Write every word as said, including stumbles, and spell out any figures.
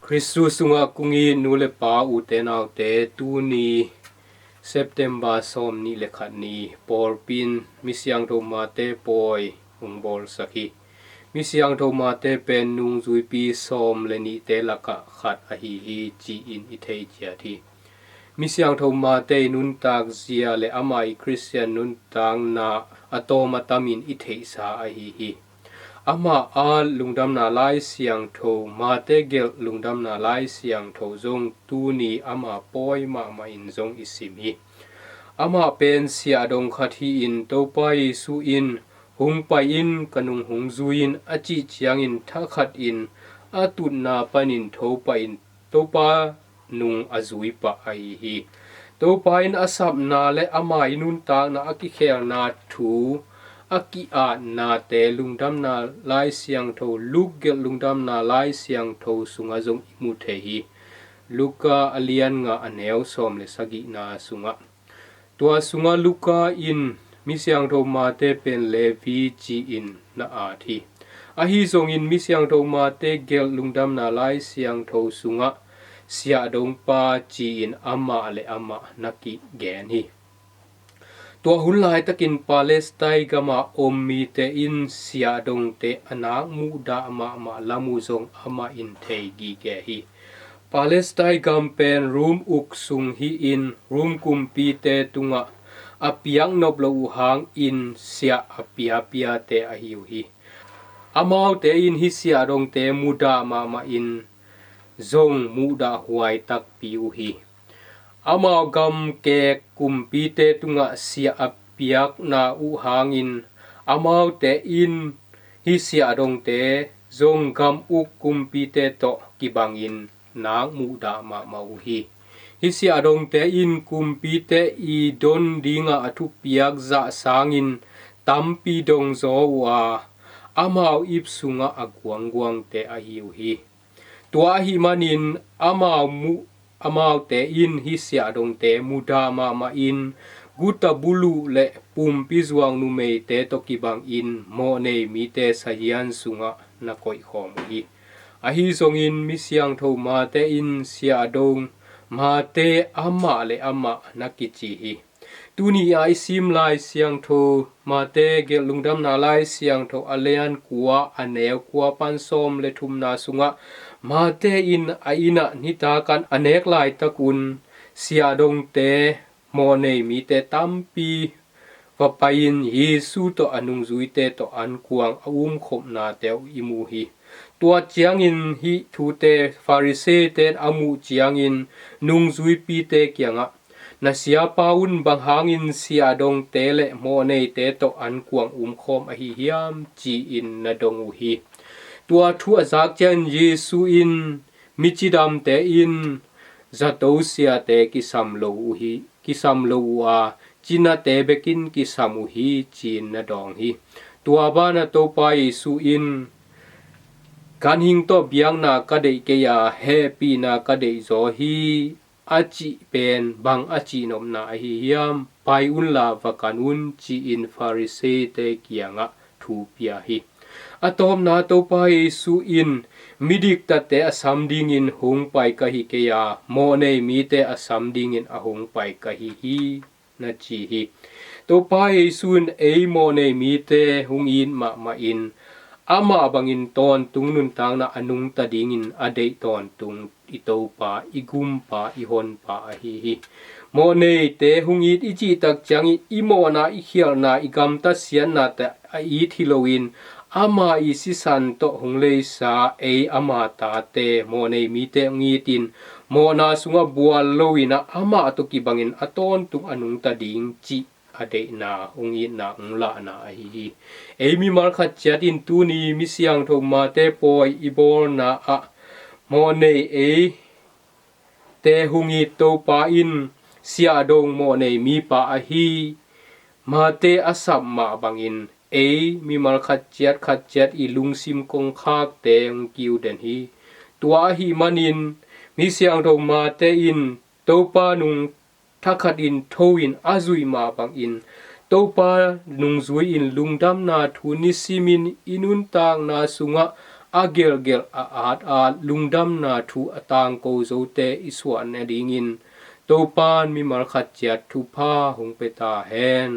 Khristu sungah kong it nu le pa, ute naute, tuni September sawm nih le khat ni pawlpi in Misiangtho Mate pawi hong bawlsak hi. Misiangtho Mate pen nungzuipi sawm le nihte lakah khat ahi hi, ci-in i thei ciat hi. Misiangtho Mate i nuntak zia le amah i Khristian nuntakna a tawm a tamin i theihsa ahi hi. Amah a lungdamna Lai Siangtho, Mate gelh lungdamna Lai Siangtho zong tuni ama pawi mahmah in zong i sim hi. Amah pen siahdong khat hi-in Topa Jesu in, "Hong pai in, ka nung hong zui in," a cih ciangin thakhatin a tutna panin tho pahin Topa nung a zui pah ahi hi. Topa in a sapna le ama i nuntakna a kikhelna thu, a ki-atnate lungdamna Lai Siangtho, Luke gelh lungdamna Lai Siangtho sungah zong i mu thei hi. Luka a lian nga, a neu sawm le sagihna sungah. Tua sungah Luka in Misiangtho Mate pen Levi ci-in na at hi. Ahi zongin Misiangtho Mate gelh lungdamna Lai Siangtho sungah siahdongpa ci-in amah le amah na kigen hi. Tua hun laitakin Palestine gamah om mite in siahdongte a nak muhdah mahmah lam uh zong amah in thei gige hi. Palestine gam pen Rom uk sung hi-in Rom kumpite tungah a piak nop loh uh hangin siah a piapiate ahi uh hi. Amaute in hih siahdongte mudah mahmah in zong muhdah huai takpi uh hi. Amau gamkek kumpite tungah siah a piakna uh hangin amaute in hih siahdongte zong gam uk kumpite tawh kibangin nak muhdah mahmah uh hi. Hih siahdongte in kumpite i don dinga a thupiak zah sangin tampi dongzaw uh a, amau ip sungah a guangguangte ahi uh hi. Tua ahih manin amau muh, amaute in hih siahdongte mudah mahmah in guta buluh le pumpi zuang numeite tawh kibangin mawhnei mite sahian sungah na koihkhawm uh hi. Ahi zongin Misiangtho Mate in siahdong Mate amah le amah na kici hi. Tuni a i sim Lai Siangtho Mate gelh lungdamna Lai Siangtho a lian kua, a neu kua pan sawm le thumna sungah Mate in a innah nitak an a nek laitakun siahdongte, mawhnei mite tampi va pai-in Jesu tawh a nungzuite tawh ankuang a umkhopnate uh i mu hi. Tua ciangin hih thute Farisee-te in a muh ciangin nungzuipite kiangah, "Na siapa un bang hangin siahdongte le mawhneite tawh ankuang umkhawm ahi hiam?" ci-in na dong uh hi. Tua thu a zak ciangin Jesu in, "Mi cidamte in zato siate kisam lo uh hi, kisam lo uh a, cinate bekin kisam uh hi," ci-in na dawng hi. Tua banah Topa Jesu in, "Ganhing tawh biakna ka deih kei a, hehpihna ka deihzaw hi," a cih pen bang a cihnopna ahi hiam? "Pai unla va kan un," ci-in Farisee-te kiangah thu pia hi. A tawpna Topa Jesu in, "Midiktate a sam dingin hong pai ka hi kei a, mawhnei mite a sam dingin a hong pai ka hi hi," na ci hi. Topa Jesu in ei mawhnei mite hong it mahmah in, amah bangin tawntung nuntakna a nungta dingin a deih tawntung i Topa, i Gumpa, i Honpa ahi hi. Mawhneite hong it i cihtak ciangin i mawhna, i khialhna, i gamtat siatnate a it hi loin, ama i sisan tawh hong leisa ei ama tate mawhnei mite hong itin, mawhna sungah bual loin ah amah tawh kibangin a tawntung a nungta ding cih a deihna, hong itna, hong lahna ahi hi. Ei mimal khat ciat in tuni Misiangtho Mate pawi i bawlna ah mawhnei eite hong it Topa in siahdong mawhnei mipa ahi Mate a sap mah bangin ei mimal khat ciat khat ciat i lungsim kongkhakte hong kiu den hi. Tua ahih manin Misiangtho Mate in Topa nung thakhatin tho-in a zuih mah bangin Topa nungzui-in lungdamna thu nisimin i nuntakna sungah a gelhgelh a at-at lungdamna thu a tangko zote i suah nadingin Topa'n mimal khat ciat thupha hong pia ta hen.